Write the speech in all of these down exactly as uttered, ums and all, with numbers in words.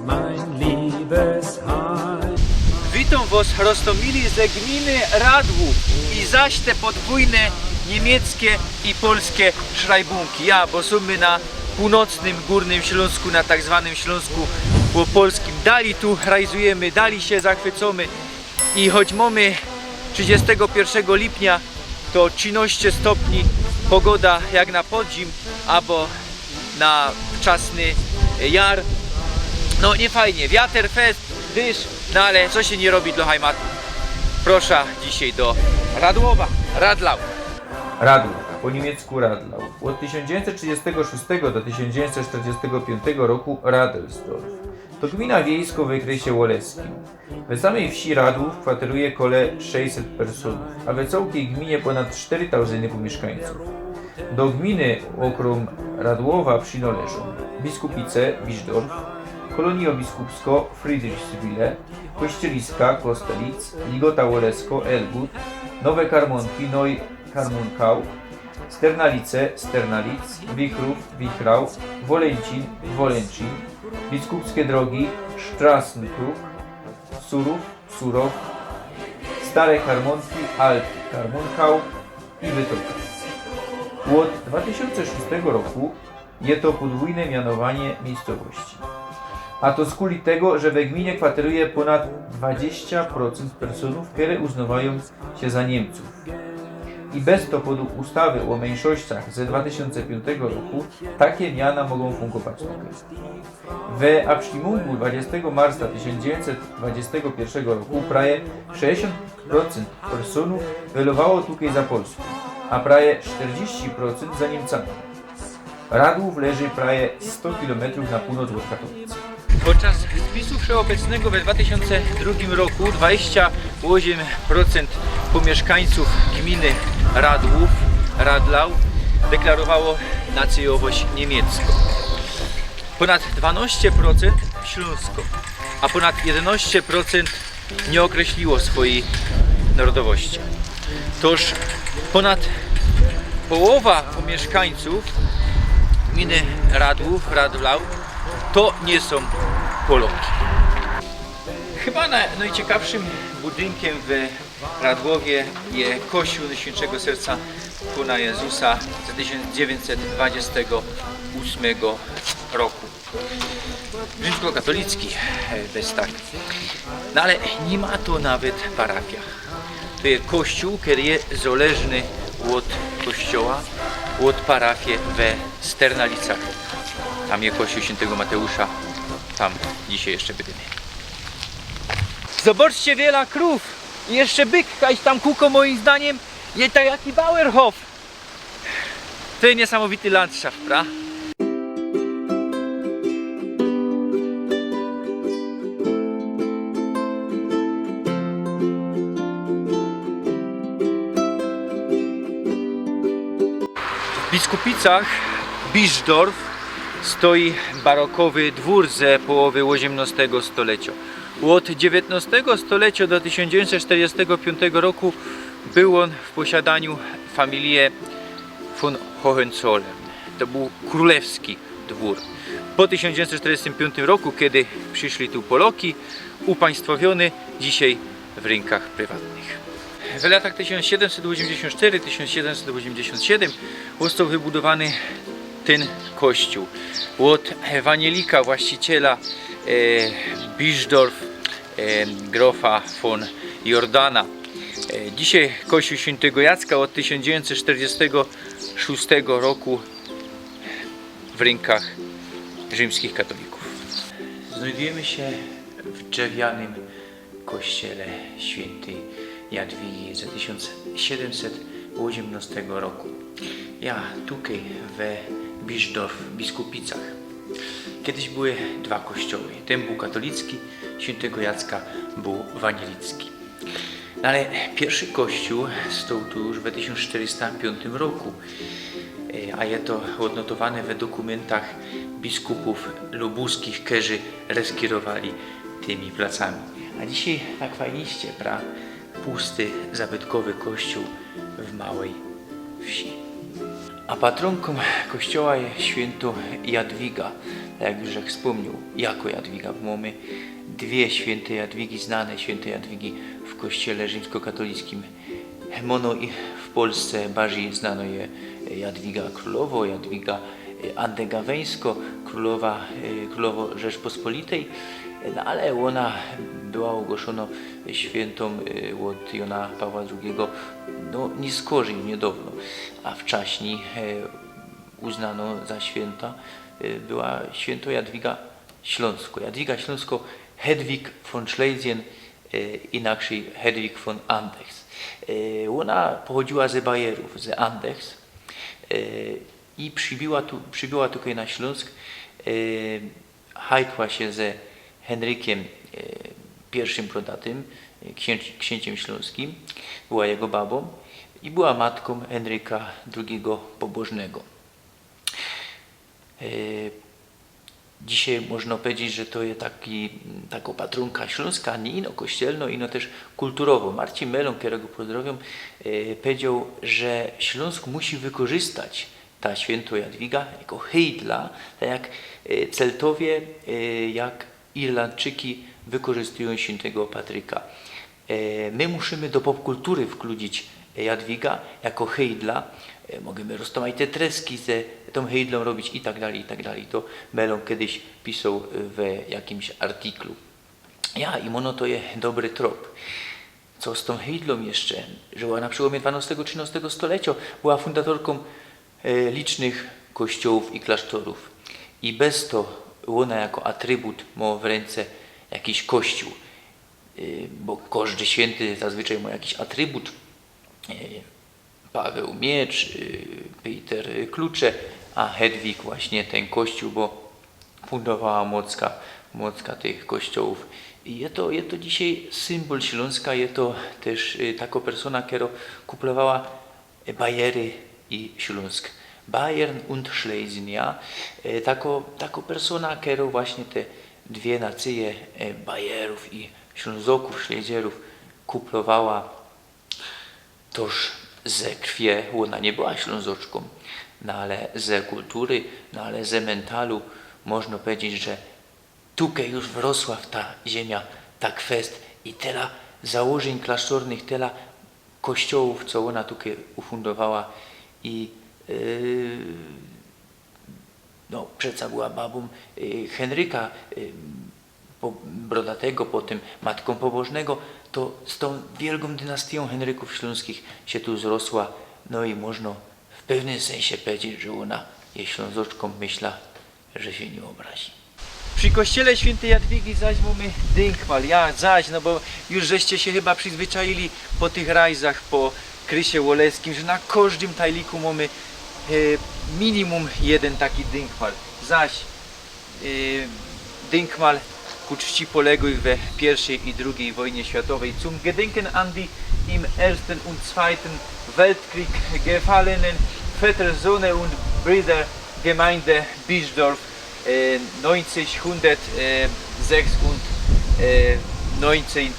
Mein liebes Heim. Witōm wos roztōmili ze gminy Radłōw i zaś te podwōjne niymieckie i polskie szrajbōnki. Ja, bo sōm my na północnym Górnym Ślōnsku, na tak zwanym Ślōnsku Opolskim. Dali tu rajzujymy, dali sie zachwycōmy. I choć mōmy trzidziestego piyrszego lipnia, to trzinŏście stopni, pogoda jak na podzim abo na wczasny jar. No niy fajnie, wiater fest, dysz, no ale co sie niy robi dlŏ hajmatu. Proszã dzisiej do Radłowa, Radlau. Radłōw, po niymiecku Radlau. Ôd tysiōnc dziewięćset trzydziestego szóstego do tysiōnc dziewięćset czterdziestego piątego roku Radelsdorf. To gmina wiejsko w okresie ôleskim. We samej wsi Radłōw kwateruje kole sześćset personōw, a we cołkij gminie pōnad sztery tauzyny pōmiyszkańcōw. Do gminy ôkrōm Radłowa przinŏleżōm Biskupice, Bischdorf, Kolonio Biskupsko, Friedrichswille, Kościeliska, Kostelic, Ligota Ôlesko, Elgut, Nowe Karmōnki, Neu Karmōnkau, Sternalice, Sternalic, Wichrów, Wichrau, Wolęcin, Wolęczin, Biskupskie Drogi, Strassenkrug, Surów, Surow, Stare Karmōnki, Alt Karmōnkau i Wytoka. Ôd dwa tysiōnce szōstego roku je to podwōjne mianowanie miejscowości. A to skuli tego, że we gminie kwateruje pōnad dwadzieścia procent personōw, kere uznŏwajōm sie za Niymcōw. I bez to podug ustawy ô miyńszościach ze dwa tysiōnce piōntego roku take miana mogōm fōngować tukej. We abstimmōngu dwadzieścia marca tysiōnc dziewięćset dwadzieścia piyrszego roku prawie sześćdziesiōnt procent personōw welowało tukej za Polskōm, a prawie sztyrdziści procent za Niymcami. Radłōw leży prawie sto kilometrōw na pōłnŏc ôd Katowic. Podczas spisu wszechobecnego we dwa tysiōnce drugim roku dwadzieścia ôziym procent pōmiyszkańcōw gminy Radłōw, Radlau, deklarowało nacyjowość niymiecko. Pōnad dwanŏście procent ślōnsko, a pōnad jedynŏście procent niy ôkreśliło swojij narodowości. Toż pōnad połowa pōmiyszkańcōw gminy Radłōw, Radlau to niy sōm Poloki. Chyba na-, nojciekawszym budynkiym w Radłowie je kościōł Nojświynszego Serca Pana Jezusa z tysiōnc dziewięćset dwadzieścia ôsmy roku. Rzimskokatolicki, e, bez tak. No ale niy ma to nawet parafia. To je kościōł, kery je zŏleżny ôd kościoła, ôd parafie we Sternalicach. Tam je kościoł świętego Mateusza, tam dzisiej jeszcze bydymy. Zobaczcie, wiela krōw! I jeszcze byk, kaś tam kuko, moim zdaniem, je tak jak i Bauerhof. To je niesamowity landszaft, pra? W Biskupicach Bischdorf stoi barokowy dwōr ze połowy ôziymnŏstego stolecio. Ôd dziewiyntnŏstego stolecio do tysiōnc dziewięćset sztyrdziestego piōntego roku bōł ôn w posiadaniu familije von Hohenzollern. To bōł krōlewski dwōr. Po tysiōnc dziewięćset sztyrdziestym piōntym roku, kedy prziszli tu Poloki, upaństwowiōny, dzisiej w rynkach prywatnych. W latach tysiōnc siedymset ôziymdziesiōnt sztyry, tysiōnc siedymset ôziymdziesiōnt siedym ôstoł wybudowany tyn kościōł. Ôd wanielika, właściciela, e, Bischdorf, e, grofa von Jordana. E, dzisiej kościōł świętego Jacka ôd tysiōnc dziewięćset sztyrdziestego szōstego roku w rynkach rzimskich katolików. Znajdujymy sie w drzewianym kościele świętej Jadwigi ze tysiōnc siedymset ôziymnŏstego roku. Ja, tukej we Bischdorf, w Biskupicach. Kejś były dwa kościoły. Tyn bōł katolicki, świętego Jacka bōł wanielicki. No ale piyrszy kościōł stoł tu już we tysiōnc sztyrysta piōntym roku, e, a je to ôdnotowane we dokōmyntach biskupōw lubōskich, kerzy reskirowali tymi placami. A dzisiej tak fajniście, pra, pusty, zabytkowy kościōł w małej wsi. A patronkōm kościoła je świynto Jadwiga, tak jak już żech spōmniōł, jako Jadwiga, bo mōmy dwie świynte Jadwigi, znane świynte Jadwigi w kościele rzymskokatolickym. Mono i w Polsce bardzij znano je Jadwiga Królowo, Jadwiga, e, Andegaweńsko, królowa, e, królowo Rzeczpospolitej, no ale ôna była ôgłoszono świynto, e, ôd Jana Pawła drugigo, no, niyskorzij, niydŏwno, a wczaśnij, e, uznano za świynto, e, była świynto Jadwiga Ślōnsko. Jadwiga Ślōnsko, Hedwig von Schlesien, e, inaczyj Hedwig von Andechs. E, ôna pochodziyła ze Bajerōw, ze Andechs, e, i przibyła tu, przibyła tukej na Ślōnsk, e, hajdła sie ze Henrykiym, e, piyrszym Brodatym, e, ksiync-, ksiyncyma ślōnskim, była jego babōm i była matkōm Henryka drugigo Pobożnego. E, dzisiej można pedzieć, że to je taki, takŏ patronka ślōnska, niy ino kościelnŏ, ino tyż kulturowŏ. Marcin Melōn, kerego pozdrowiōm, e, pedzioł, że Ślōnsk musi wykorzystać ta świynto Jadwiga jako hejdla, tak jak, e, Celtowie, e, jak Irlandczyki wykorzystujōm świyntego Patryka. E, my musimy do popkultury wkludzić Jadwiga jako hejdla. E, możymy roztōmajte treski ze tōm hejdlōm robić i tak dalij, i tak dalij. To Melōn kedyś pisoł w jakimś artiklu. Ja, i mono to je dobry trop. Co z tōm hejdlōm jeszcze? Żyła na przełōmie dwanŏstego, trzynŏstego stoleciŏ, była fundatorkōm, e, licznych kościołōw i klasztorōw. I bez to ôna jako atrybut mŏ w rynce jakiś kościōł. E, bo kożdy świynty zazwyczaj mŏ jakiś atrybut. E, Paweł Miecz, y, Peter Klucze, a Hedwig właśnie tyn kościōł, bo fundowała mocka, mocka tych kościołōw. I je to, je to dzisiej symbol Ślōnska, je to tyż, y, takŏ persōna, kerŏ kuplowała, y, Bajery i Ślōnsk. Bayern und Schlesien, ja? Y, takŏ, takŏ persōna, kerŏ właśnie te dwie nacyje, y, Bajerōw i Ślōnzokōw, Schlesierōw kuplowała. Tōż ze krwie ôna niy była Ślōnzoczkōm, no ale ze kultury, no ale ze mentalu, można pedzieć, że tukej już wrosła w ta ziymia, tak fest i tela założyń klasztornych, tela kościołōw, co ôna tukej ufundowała i, y, no, przeca była babōm, y, Henryka, y, po-, Brodatego, potym matkōm Pobożnego, to z tōm wielgōm dynastyjōm Henrykōw Ślōnskich sie tu zrosła, no i można w pewnym sensie pedzieć, że ôna je Ślōnzoczkōm, myśla, że sie niy ôbrazi. Przi kościele świyntyj Jadwigi zaś mōmy dynkmal, ja zaś, no bo już żeście sie chyba przizwyczajili po tych rajzach, po Krysie Ôleskim, że na kożdym tajliku mōmy, e, minimum jedyn taki dynkmal. Zaś, e, dynkmal ku czci poległych we piyrszej i drugiyj wojnie światowej. Zum Gedenken an die im Ersten und Zweiten Weltkrieg gefallenen Väter, Söhne und Brüder, Gemeinde Bischdorf, e, neunzig, hundert, e, sechs und, e, neunzehn,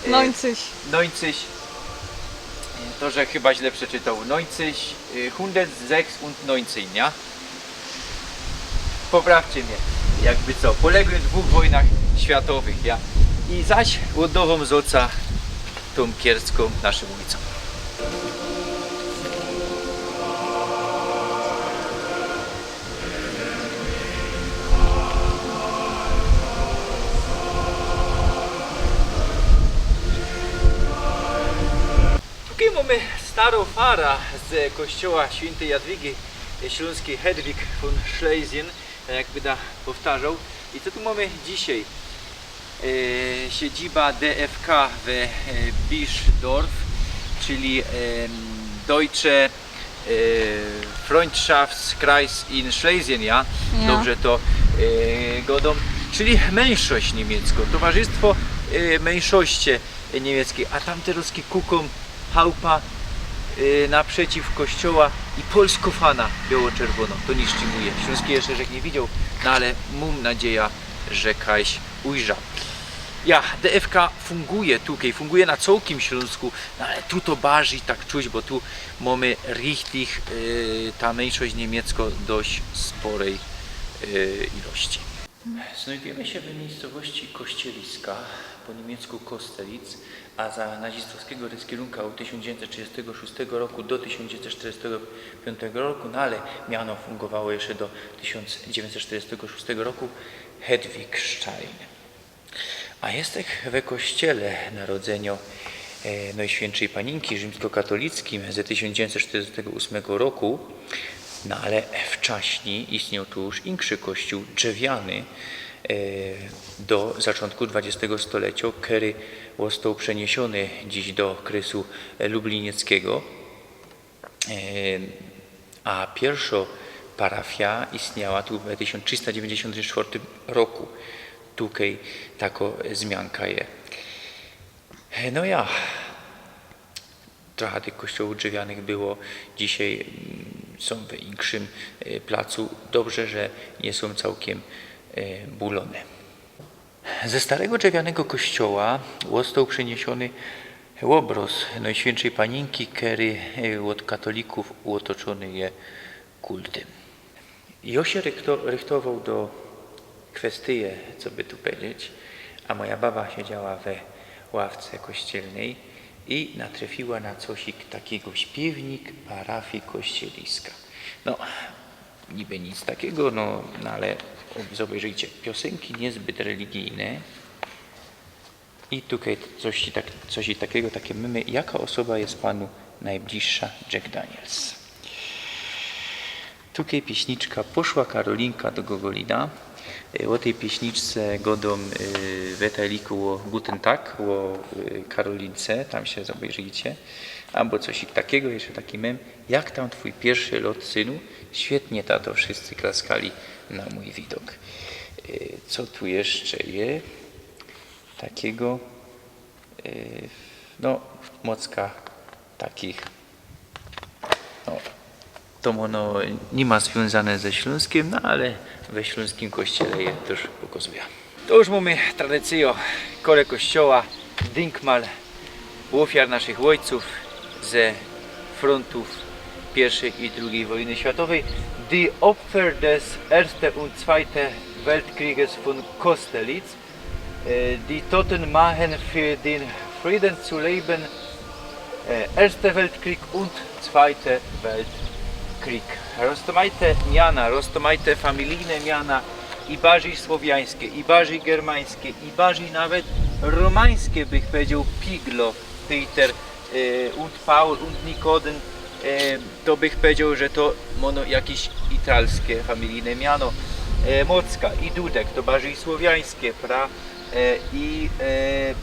e, Neunzig. Neunzig. E, to, że chyba źle przeczytał. Neunzig, e, hundert sechs und neunzehn, ja? Poprawcie mie, jakby co. Poległym w dwōch wojnach światowych, ja. I zaś ôddŏwōm zŏca tōm kierstkōm naszym ôjcōm. Tukej mōmy starŏ fara z kościoła świyntyj Jadwigi Ślōnskij, Hedwig von Schlesien, tak jak byda powtarzał. I co tu mōmy dzisiej? E, siedziba D F K w, e, Bischdorf, czyli, em, Deutsche, e, Freundschaftskreis in Schlesien, ja? Ja. Dobrze to, e, godōm. Czyli myńszość niymiecko, towarzystwo, e, myńszości niymieckiej, a tamte rozki kukōm, chałupa, y, naprzeciw kościoła i polsko fana biało-czerwōno. To niy sztimuje. Ślōnskij jeszcze żech niy widzioł, no ale mōm nadzieja, że kajś ujrzã. Ja, D F K funguje tukej, funguje na cołkim Ślōnsku, no ale tu to bardzij tak czuć, bo tu mōmy richtig, e, ta mniejszość niemiecko dość sporej, e, ilości. Znajdujemy się w miejscowości Kościeliska, po niemiecku Kostelitz, a za nazistowskiego rozkierunka od tysiōnc dziewiyńćset trzidziestego szōstego roku do tysiōnc dziewiyńćset czterdziestego piōntego roku, no ale miano fungowało jeszcze do tysiōnc dziewiyńćset czterdziestego szōstego roku, Hedwigstein. A jestech we kościele narodzenio, e, Nojświyntszyj Paninki rzimskokatolickij ze tysiōnc dziewiyńćset czterdziestego ōsmego roku, no ale wczaśnij istnioł tu już inkszy kościoł drzewiany, e, do zaczōntku dwadziestego stolecio, kery ôstoł przeniesiōny dziś do krysu lublinieckigo. E, a piyrszŏ parafia istniała tu we tysiōnc trzysta dziewiyńćdziesiōntym sztwŏrtym roku. Tukej takŏ zmianka je. E, no ja, trocha tych kościołōw drzewianych było, dzisiej, mm, sōm we inkszym, e, placu. Dobrze, że niy sōm cołkiym, e, bulōne. Ze starego drzewianego kościoła ôstoł przeniesiōny ôbrŏz Nojświyntszyj Paninki, kery, e, ôd katolikōw ôtoczōny je kultym. Jŏ sie rychto-, rychtowoł do kwestyje, co by tu pedzieć, a moja baba siedziała we ławce kościelnyj i natryfiła na cosik takigo: śpiywnik parafije Kościeliska. No, niby nic takigo, no, no ale ob-, zobejrzyjcie, piosynki niyzbyt religijne. I tukej coś i tak, coś i takigo, takie mōmy: „Jaka ôsoba je Panu nojbliższa?” Jack Daniels. Tukej pieśniczka „Poszła Karolinka do Gogolina”. E, ô tyj pieśniczce godōm, e, we tajliku ô Guten Tag, ô, e, Karolince, tam sie zobejrzyjcie. Abo coś i takigo, jeszcze taki mem: „Jak tam twōj piyrszy lot, synu?” „Świetnie, tato”, wszyscy klaskali na mōj widok. E, co tu jeszcze je takigo? E, no, mocka takich, no, to ôno niy ma zwiōnzane ze Ślōnskym, no ale we ślōnskim kościele je tyż pokazujã. To już mōmy tradycyjõ kole kościoła, Denkmal ôfiar naszych ôjcōw ze frontōw piyrszej i drugij wojny światowej. Die Opfer des Erste und Zweite Weltkrieges von Kostelitz. E, die Toten machen für den Frieden zu leben, e, Erste Weltkrieg und Zweite Weltkrieg. Roztōmajte miana, roztōmajte familijne miana, i barzij słowiańske, i barzij germańske, i barzij nawet romańske, bych powiedzioł, Piglo, Peter, e, und Paul, und Nikodym, e, to bych powiedzioł, że to mōno jakeś italske familijne miano. E, Mocka i Dudek to barzij słowiańske, pra-, e, i, e,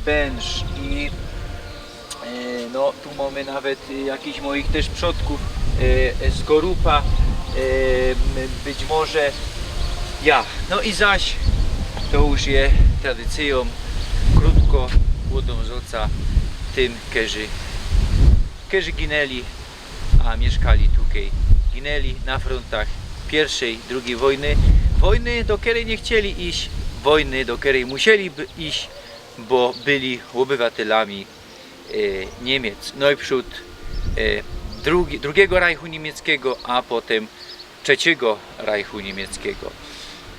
Bensz, i, e, no, tu mōmy nawet, e, jakichś moich tyż przodkōw, e, e, Skorupa, e, m, być może ja. No i zaś to już je tradycyjōm krótko ôdōm zŏca tym, kerzy, kerzy ginęli, a miyszkali tukej. Ginęli na frontach piyrszej, drugij wojny. Wojny, do kerej niy chcieli iś, wojny, do kerej musieli by iś, bo byli ôbywatelami, e, Niymiec. Nojprzōd, e, drugi-, drugigo Rajchu niymieckigo, a potym trzecigo Rajchu niymieckigo.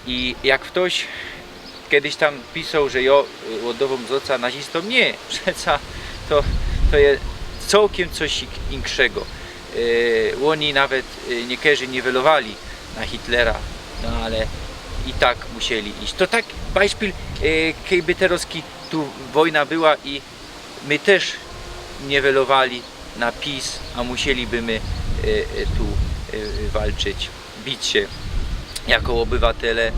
I jak ftoś kedyś tam pisoł, że jŏ, y, ôddŏwōm zŏca nazistōm, niy, przeca to, to je cołkiym coś ik-, inkszego. Y, ôni nawet, y, niykerzy niy welowali na Hitlera, no ale i tak musieli iś. To tak, beispil, y, kejby terŏz ki-, tu wojna była i my tyż niy welowali na pis, a musieli by my, e, e, tu, e, e, walczyć, bić sie jako ôbywatele,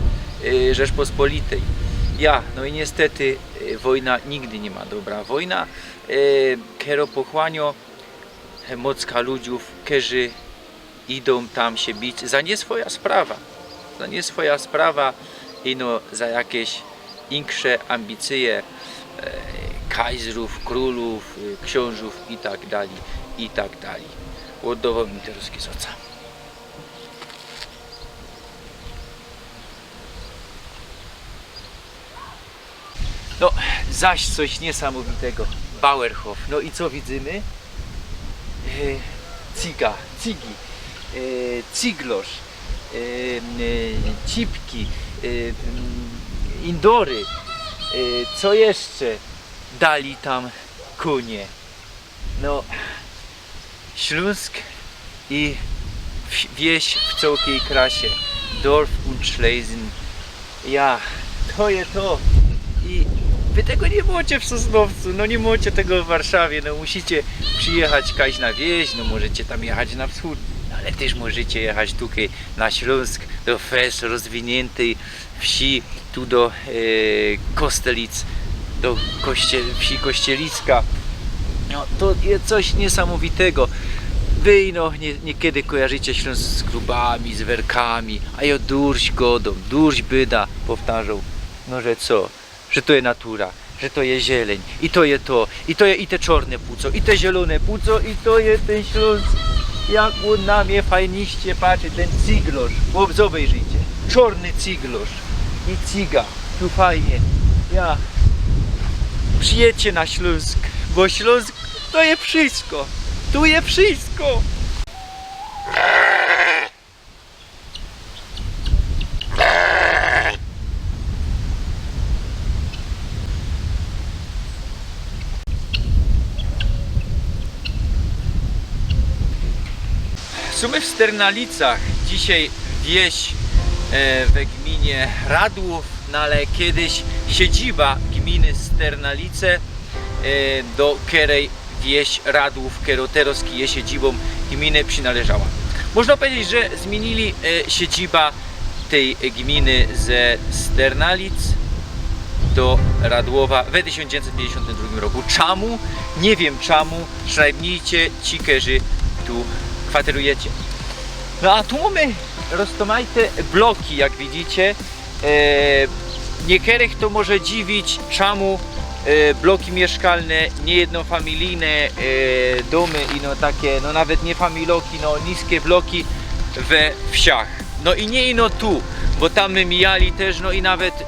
e, Rzeczpospolitej. Ja, no i niystety, e, wojna nigdy niy ma dobra. Wojna, e, kerŏ pochłaniŏ, e, mocka ludziōw, kerzy idōm tam sie bić za niy swoja sprawa. Za niy swoja sprawa, ino za jakeś insze ambicyje, e, kajzrōw, krōlōw, e, ksiōnżōw i tak dalij, i tak dalij. Ôddŏwōm im te ruskie zŏca. No, zaś coś niesamowitego. Bauerhof. No i co widzymy? E, cyga, cygi, e, cyglosz, e, e, cipki, e, mm, indory, e, co jeszcze? Dali tam konie. No, Ślōnsk i wś-, wieś w cołkij krasie. Dorf und Schlesien. Ja, to je to. I wy tego niy mocie w Sosnowcu, no niy mocie tego w Warszawie, no musicie przijechać kaś na wieś, no możecie tam jechać na wschōd, no ale tyż możecie jechać tukej na Ślōnsk, do fest rozwiniyntyj wsi, tu do, e, Kostelic, do Koście-, wsi Kościelicka. No, to je coś niesamowitego. Wy ino nie-, niykiedy kojarzicie Ślōnsk z grubami, z werkami, a jo durś godōm, durś byda powtarzōm, no że co, że to je natura, że to je zieleń, i to je to, i to je i te czorne płuco, i te zielōne płuco, i to je tyn Ślōnsk. Jak ôn na mie fajniście patrzi, tyn cyglosz, chłop, zobejrzyjcie. Czorny cyglosz i cyga, tu fajnie. Ja. Przijedzcie na Ślōnsk, bo Ślōnsk to je wszysko. Tu je wszysko. Sōm my w Sternalicach, dzisiej wieś, e, we gminie Radłów, no ale kejsik siedziba gminy Sternalice, e, do kerej wieś Radłów, kero terŏz je siedzibōm gminy, przinŏleżała. Można pedzieć, że zmiynili, e, siedziba tyj gminy ze Sternalic do Radłowa we tysiōnc dziewiyńćset piyńćdziesiōntym drugim roku. Czamu? Niy wiym czamu. Przinajmnij ci, kerzy tu kwaterujecie. No a tu mōmy roztōmajte bloki, jak widzicie. E, niykerych to może dziwić, czamu, e, bloki miyszkalne, niyjednofamilijne, e, dōmy, ino take, no nawet niy familoki, no niske bloki we wsiach. No i niy ino tu, bo tam my mijali tyż, no i nawet, e,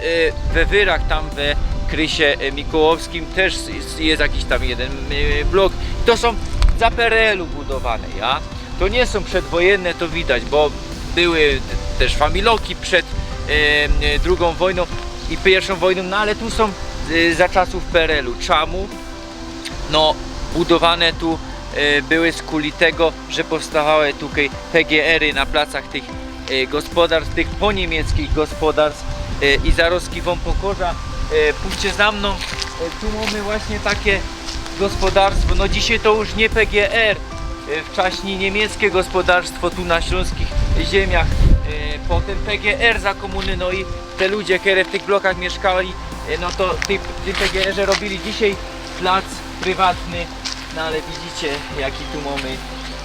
we Wyrach, tam we krysie, e, mikołowskim tyż je, je jakiś tam jedyn, e, blok. To sōm za P R L-u budowane, ja? To niy sōm przedwojynne, to widać, bo były tyż familoki przed, e, e, drugōm wojnōm i piyrszōm wojnōm, no ale tu sōm, e, za czasōw P R L-u. Czamu? No, budowane tu, e, były skuli tego, że powstawały tukej P G R-y na placach tych, e, gospodarstw, tych poniemieckich gospodarstw, e, i zarŏzki wōm pokoża, e, pōdźcie za mnōm, e, tu mōmy właśnie take gospodarstwo, no dzisiej to już niy P G R, e, wczaśnij niymiecke gospodarstwo tu na ślōnskich ziymniach, e, potym P G R za kōmuny, no i te ludzie, kere w tych blokach miyszkali, e, no to tyj, tyj P G R-ze robiyli, dzisiej plac prywatny, no ale widzicie, jaki tu mōmy,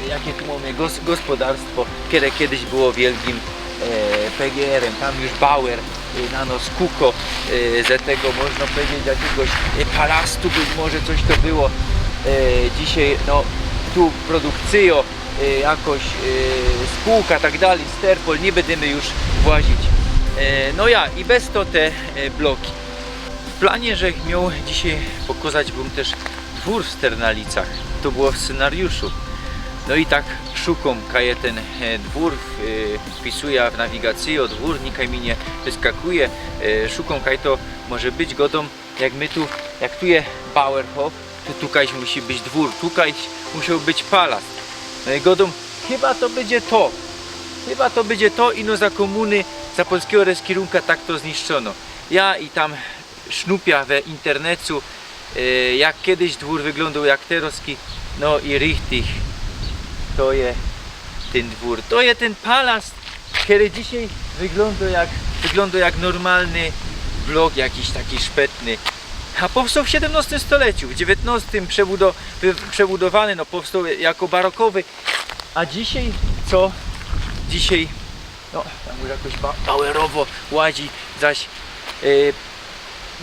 jakie tu mōmy gos-, gospodarstwo, kere kejsik było wielgim, e, P G R-em, tam już Bauer, e, na nos kuko, e, ze tego, można pedzieć, jakigoś, e, palastu, być może coś to było. E, dzisiej, no, tu produkcyjŏ, e, jakoś, e, spółka, tak dalij, Sterpol, niy bydymy już włazić. E, no ja, i bez to te, e, bloki. W planie, żech mioł dzisiej pokozać wōm tyż dwōr w Sternalicach. To było w scenariuszu. No i tak szukōm, kaj je tyn, e, dwōr, e, wpisuja w nawigacyjŏ dwōr, nikaj mi niy wyskakuje. E, szukōm, kaj to może być, godōm, jak my tu, jak tu je Bauerhof, to tukajś musi być dwōr, tukajś musioł być palas. No i godōm, chyba to bydzie to. Chyba to bydzie to, ino za kōmuny, za polskigo reskirunka tak to zniszczono. Ja i tam sznupia we internecu, e, jak kejsik dwōr wyglōndoł, jak terŏzki, no i richtig, to je tyn dwōr, to je tyn palas, kery dzisiej wyglōndoł jak, wyglōndoł jak normalny blok, jakiś taki szpetny. A powstoł w siedymnostym stoleciu, w dziewiyntnostym przebudo-, wy-, przebudowany, no, powstoł jako barokowy. A dzisiej co? Dzisiej No, tam już jakoś ba-, bauerowo łazi, zaś, e,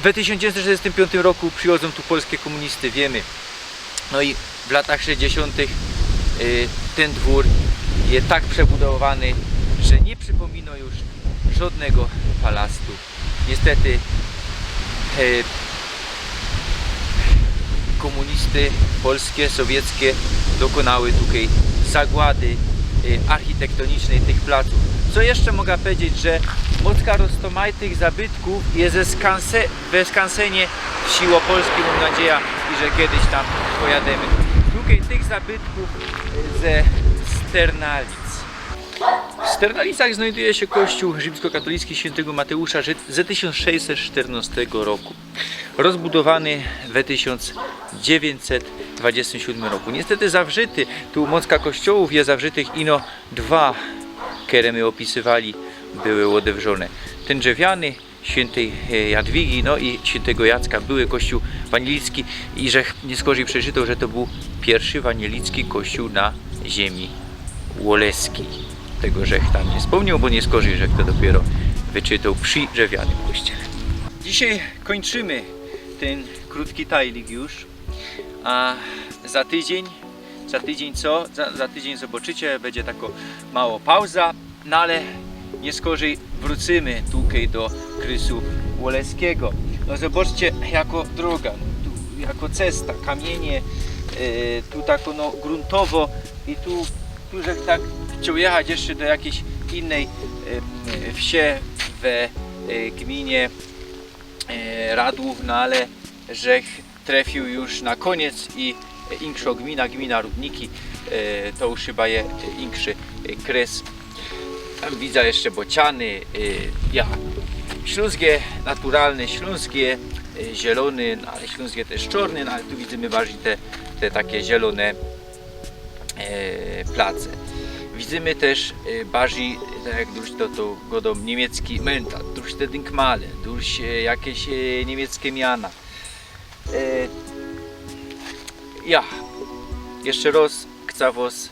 we tysiōnc dziewiyńćset sztydzieśćtim piōntym roku przijōdzōm tu polske kōmunisty, wiymy. No i w latach sztydzieśćdziesiōntych, e, tyn dwōr je tak przebudowany, że niy przypōmino już żodnego palastu. Niestety, e, Kōmunisty polske, sowieckie dokōnały tukej zagłady, y, architektonicznej tych placōw. Co jeszcze moga powiedzieć, że mocka roztomajtych zabytkōw je ze skanse-, we skansenie wsi Łopolskij, mōm nadzieja, i że kejś tam pojadymy. Tukej tych zabytkōw, y, ze Sternalic. W Sternalicach znajduje się kościół rzymskokatolicki świętego Mateusza, że ze tysiōnc sześćset sztyrnostego roku, rozbudowany we tysiōnc dziewięćset dwudziestym siódmym roku. Niestety zawrzyty, tu mocka kościołōw je zawrzytych, ino dwa, kere my opisywali, były ôdewrzōne. Tyn drzewiany, świętej, e, Jadwigi, no i świętego Jacka, były kościół wanielicki, i żech niy skorzij przeczytoł, że to bōł piyrszy wanielicki kościół na ziemi ôleskij. Tego żech tam niy spōmnioł, bo niy skorzij żech to dopiyro wyczytoł przi drzewianym kościele. Dzisiej kōńczymy tyn krōtki tajlik już, a za tydziyń, za tydziyń co? Za, za tydziyń zobaczycie, bydzie tako mało pauza. No ale niy skorzij wrōcymy tukej do krysu ôleskigo. No zobaczcie, jako droga, no, tu jako cesta, kamiynie, e, tu tako, no, grōntowo i tu, tu żech tak chcioł jechać jeszcze do jakijś innej, e, wsie we, e, gminie, e, Radłōw, no ale żech trefiōł już na kōniec i, e, inkszo gmina, gmina Rudniki, e, to już chyba je, e, inkszy, e, krys. Tam widzã jeszcze bociany, e, ja, Ślōnsk je naturalny, Ślōnsk je, e, zielōny, no ale Ślōnsk je tyż czŏrny, no ale tu widzymy bardzij te, te takie zielōne, e, place. Widzymy tyż, e, bardzij, tak jak już to, to godōm, niymiecki Mentat, już te Dynkmale, już, e, jakeś, e, niymieckie miana. E, ja, jeszcze rŏz chcã wŏs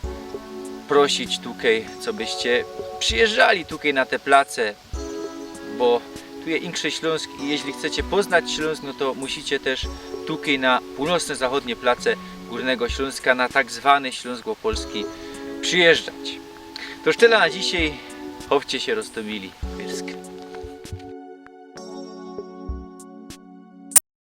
prosić tukej, co byście przijyżdżali tukej na te place, bo tu je inkszy Ślōnsk i jeźli chcecie poznać Ślōnsk, no to musicie tyż tukej na pōłnocne, zachodnie place Gōrnego Ślōnska, na tak zwany Ślōnsk Ôpolski przijyżdżać. To już tela na dzisiej. Chowcie sie roztōmili. Pyrsk.